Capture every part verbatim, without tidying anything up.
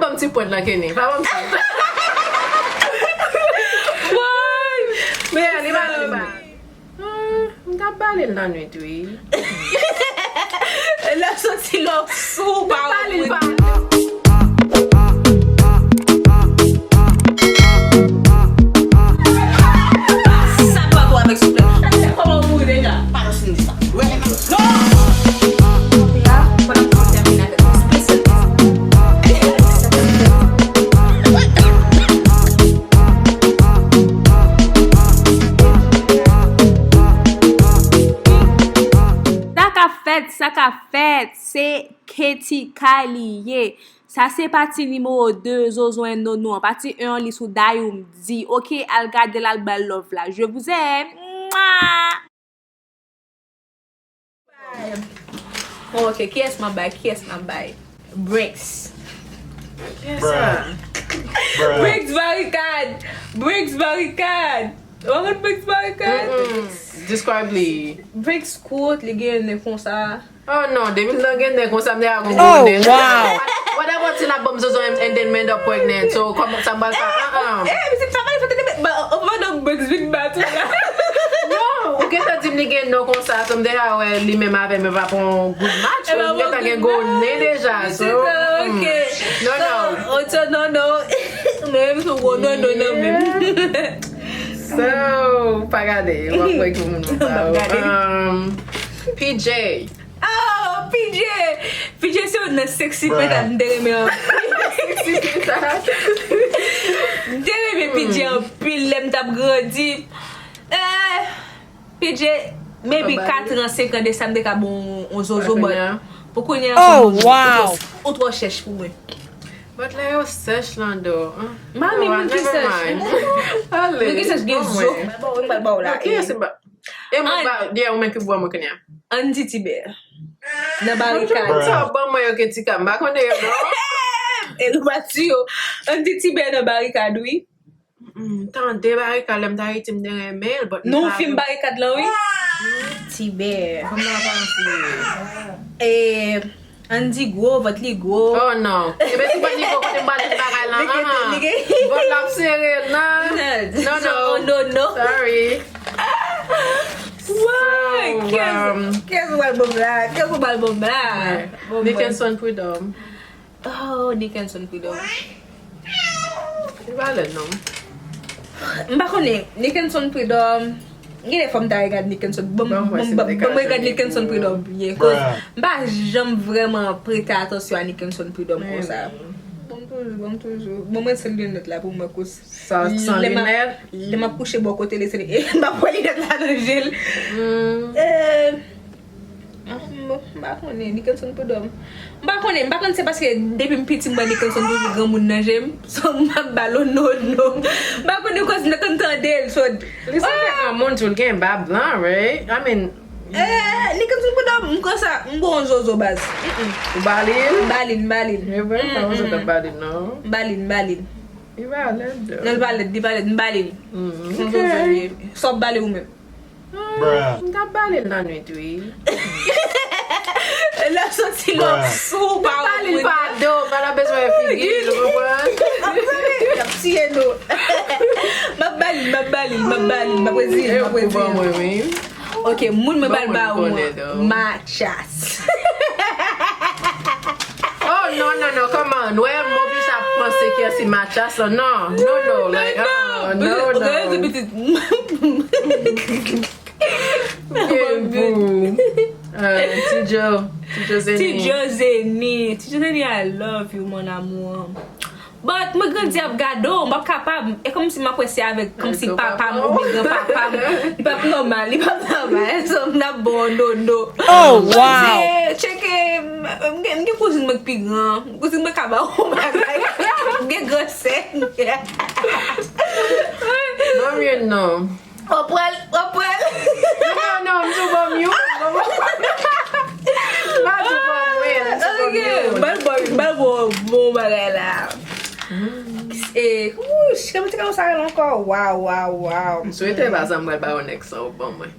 Yon ti pwent nan Kenny. Pa ban m ti. Woy! Men li pa, li pa. Ah, m t ap bale l nan nwit, wi. Lè w soti lò sou pa wè. Sa pa bon avèk souplè. Kòman w mouri deja? Pa nan sou sa. Sa k ap fèt, sa k ap fèt, se Katie Kylie ye. Sa se pati nimewo de Zozo and Nono an. Pati en an li sou Dayou M D. Oke, al gade l, al bay love la. Je vous aime. Mwa! Bon, oke, kiyès m ap bay? Kiyès m ap bay? Bricks. Kiyès sa? Bricks Barikad! Bricks Barikad! Ou konn Bricks Barikad? Describe li. Bricks kout, li gen nen konsa. Oh non, depi l nan gen nen konsa, m deja gon gwo nen. What about si l ap ban m zozo and, and then m end up pregnant? So, kòman sa m pral fè? Ah, ah. Eh, misye travay fè tande, ba, ou pa nan Bricks vin bat ou la. Non, ou gentan di m li gen nen konsa, so m deja wè li menm avè m, yo pa pran good match. M gentan gen gwo nen deja, so, mm. Non, non. So, non, non. Mwen menm sou gwo non, non, non, menm. So, pa gade, w ap wè ki moun m pa. Um, P J. Oh, P J! P J se youn nan sexy penta m te renmen anpil. M te renmen P J anpil lè m t ap grandi. Eh, P J, maybe kat an, senk an de sa, m te ka ba w yon zozo, but pou kounye a, ou twò chèch pou mwen. But lè yo sèch lan do. Mami, moun ki sèch. Moun ki sèch gen zo. Mwen ba w la. E mwen ba, yeah, ou menm ki bwè mwen kounye a. Andy Tibè. Nan Barikad. Sa ban mwen yo ke ti ka, m pa konnen yo non. E nou pa ti yo. Andy Tibè nan Barikad, wi. M tande Barikad, lè m t Ayiti, m te renmen l, but m pa. Non, fim Barikad lan, wi. Tibè. Kòman l ap antre? E Andy gwo, vant li gwo. Oh non. Ebyen, si vant li gwo, kote m pral met bagay lan? Ah, ah. Vant l ap sere l nan. Non, non. Sorry. Why? Kiyès, kiyès ou pral ban m la? Kiyès ou pral ban m la? Nickenson Prud'homme. Oh, Nickenson Prud'homme. Li pa lèd non. M pa konnen, Nickenson Prud'homme. Gen de fwa m ta regade Nickenson. Ban m, ban m, ban m regade Nickenson Prud'homme byen. Cause m pa janm vrèman prete atansyon a Nickenson Prud'homme konsa. Ban m toujou, ban m toujou. Ban mwen sèl linèt la pou mwen kous. Sa, san linèt? Lè m ap kouche bò kote li, se li. M ap wè linèt la nan je l. Eh, m pa konnen, Nickenson Prud'homme. M pa konnen, m pa konn se paske depi m piti m wè Nickenson toujou granmoun nan je m. So, m ap ba l no, no. M pa konnen koz m te konn tande l, so. Li sanble granmoun tou, l gen bab blan, right? I mean, eh, Nickenson Prud'homme, m konsa, m gon zozo baz. Ou ba li l? M ba li l, m ba li l. E vre, m pa konsa t ap ba li l, non. M ba li l, m ba li l. Li pa lèd. Non, li pa lèd, li pa lèd, m ba li l. Mm, ok. Sa w ap ba li ou menm? Ah, m t ap bale l nan nwit, wi. Lè w soti lò sou pa wè moun. Bale l pa do, pa la bezwen figi, ou konprann? Y ap tiye nou. M ap bale l, m ap bale l, m ap bale l, m ap rezi l, m ap rezi l. Ok, moun mwen bal ba ou an. Matchas. Oh, non, non, non, come on. Wè, Mobisha ap panse ke se matchas lan. Non, non, non, like, uh-uh, non, non. Gade ti pitit. Gen pou, uh, Ti Joe, Ti Joe Zeni. Ti Joe Zeni. Ti Joe Zeni, I love you, mon amour. But mwen grandi ap gade w, m p ap kapab. E kòmsi m ap wè se avèk, kòmsi papa m oubyen granpapa m. Li p ap nòmal, li p ap nòmal. So, m t ap ba w nono. Oh, wow! Tcheke, m gen, m gen kouzin mwen k pi gran. Kouzin mwen ka ba w yon bagay. M gen gran sè. Non, mwen non. W ap pran l, w ap pran l. Non, non, non, m tou ban m youn. M a tou ban mwen, m tou ban m youn. Ban l bon, ban l bon, bon bagay la. E, wouch, kòman ti kanal sa rele ankò? Waw, waw, waw. M swete pa sa m pral ba w nèg sa w ban mwen.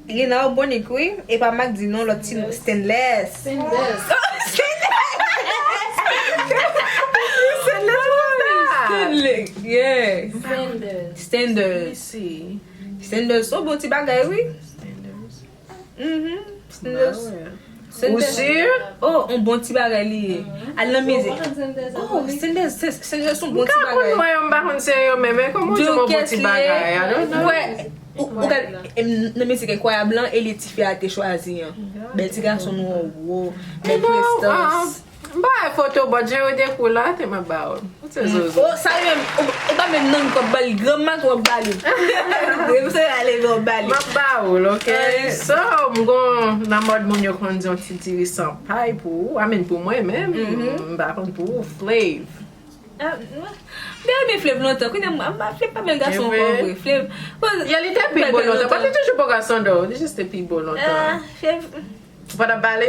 Rina w bonik wi. E pa Mac di non, lòt ti non, Stainless. Stainless. Stainless. Sanders. Sanders se yon bon ti bagay, wi. Mhm. Sanders. Ou si? Oh, yon bon ti bagay li ye. Al nan mizik. Oh, Sanders, Sanders se yon bon ti bagay. Mwen, m pa konn se yo menm, men kòman w di m yon bon ti bagay? I don't know. Ou gade nan mizik Enkwayab lan, e li tifi a te chwazi an. Bèl ti gason nou an, wo. Bèl prestans. M pa wè foto, but Jerry Decool la, te m ap ba w. Ou se zozo. Oh, sa li menm, ou pa menm nan kòb bali, granma tou ap bali. Ou se ale men w bali. M ap ba w l, ok? So, m gon nan mòd moun yo konn di yon ti diri san pay pou ou. I mean, pou mwen menm, m pa konn pou ou, Flav. M te renmen Flav lontan. Kounye a, Flav pa menm gason ankò vre. Flav. Yeah, li te pi bo lontan. But li toujou bo gason, though. Li jis te pi bo lontan. Flav. Ou pa t ap bale?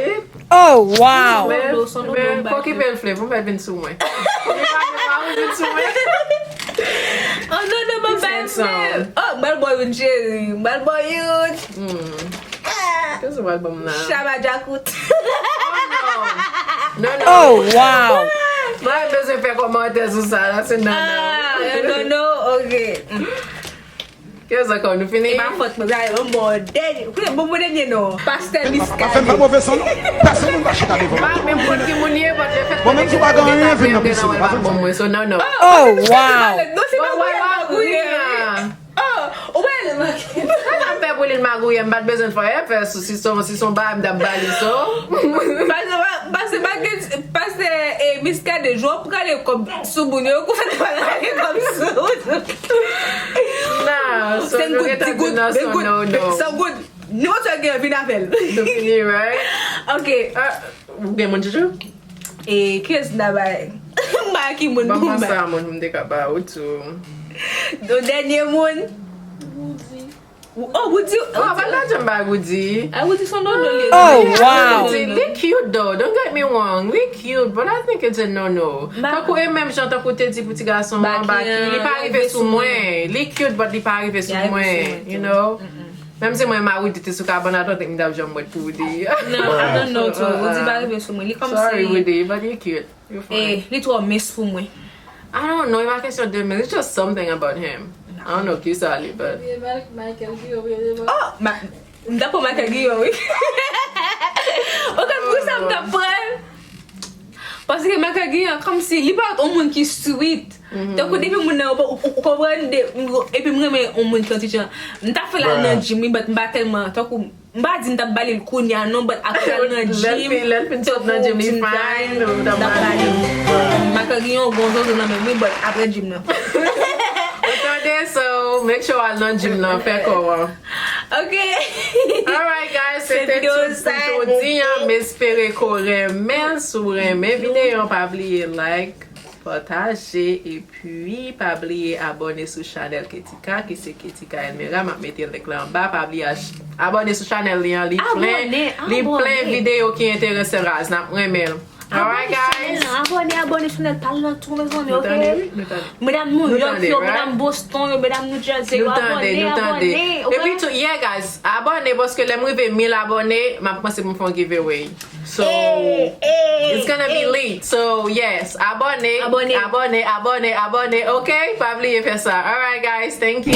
Oh, wow! Men, men, fò ki bèl Flav, ou mèt vin sou mwen. Fò ki bèl Flav, ou vin sou mwen. Oh, non, non, mwen bal Flav. Oh, m bal bò youn, cheri. M bal bò youn. Kisa w bal ban m la? Chaba Djakout. Oh, non. Non, non. Oh, wow! Mwen bezwen fè kòmantè sou sa la, se non, non. Ah, non, non, ok. Kiyès ankò nou fini? E pa fòt mwen, sa e yon bon dènye. Koute, bon, bon dènye non. Pastè Miska. Pa fè m fè move son non. Pèsonn moun pa chita devan mwen. Pa menm konn ki moun ye, but le fèt ke nèg yo gen ta byen gen nan wè pa bon mwen, so non, non. Oh, wow. Non, se pa wè magouye. Oh, ou wè l. Sa m fè pou li l magouye, m pa t bezwen fè, fè sou si son, si son bagay m t ap ba li, so. Pastè, pastè, pastè, eh, Miska de jò pou kale kòb sou moun yo, kou fè twal kale kòb sou. Nah, so nou gentan di non, so no, no. San goud. Nou sa gen vin avè l. Nou fini, right? Ok. Ah, ou gen moun toujou? E kiyès m ta bay? M pa ki moun pou m bay. Ban m sa moun m te ka ba ou tou. Yon dènye moun. Woody. Oh, Woody. Oh, pa la janm bay Woody. Ah, Woody son dodo li. Oh, wow. Woody, li cute though. Don't get me wrong. Li cute, but I think it's a no-no. Tankou e menm jan tankou te di pou ti gason an, Baky, li pa rive sou mwen. Li cute, but li pa rive sou mwen, you know? Menm si mwen m a Woody te sou kabann, I don't think m t ap janm mèt pou Woody. Non, I don't know too. Woody pa rive sou mwen. Li kòmsi. Sorry, Woody, but you cute. You fine. Eh, li twò mens pou mwen. I don't know, e pa kesyon de mens, it's just something about him. I don't know kisa li, but. Oh, ma, m t ap pran Michael Guillaume, wi. Ou konn pou sa m t ap pran l? Paske Michael Guillaume, kòmsi, li parèt yon moun ki sweet. Tankou depi moun nan, ou, ou, ou konprann, de, epi m renmen yon moun ki yon ti jan. M ta fè l al nan gym, wi, but m pa tèlman, tankou, m pa di m t ap ba li l kounye a non, but apre l al nan gym, lè l fin sot nan gym, li fine, ou t ap ba li. M pa ka gen yon bon zozo nan men m, wi, but apre gym nan. Ou tande, so, make sure w al nan gym nan, fè kò w an. Ok. Alright, guys, se te tout pou jodi a. M espere ke w renmen l. Si w renmen videyo an, pa bliye like, pataje, epi pa bliye abòne sou chanèl Ketika, ki se Ketika Elmera. M ap mete link la anba. Pa bliye ach-, abòne sou chanèl li an. Li plen, li plen videyo ki enteresan, guys. N ap renmen l. Alright, guys. Abòne, abòne, abòne, pa l nan tou, mezanmi, ok? Medam New York yo, medam Boston yo, medam New Jersey yo, abòne, abòne, ok? Epi tou, yeah, guys, abòne, paske lè m rive mil abòne, m ap panse pou m fè yon giveaway. So, it's gonna be lit. So, yes, abòne, abòne, abòne, abòne, ok? Pa bliye fè sa. Alright, guys, thank you.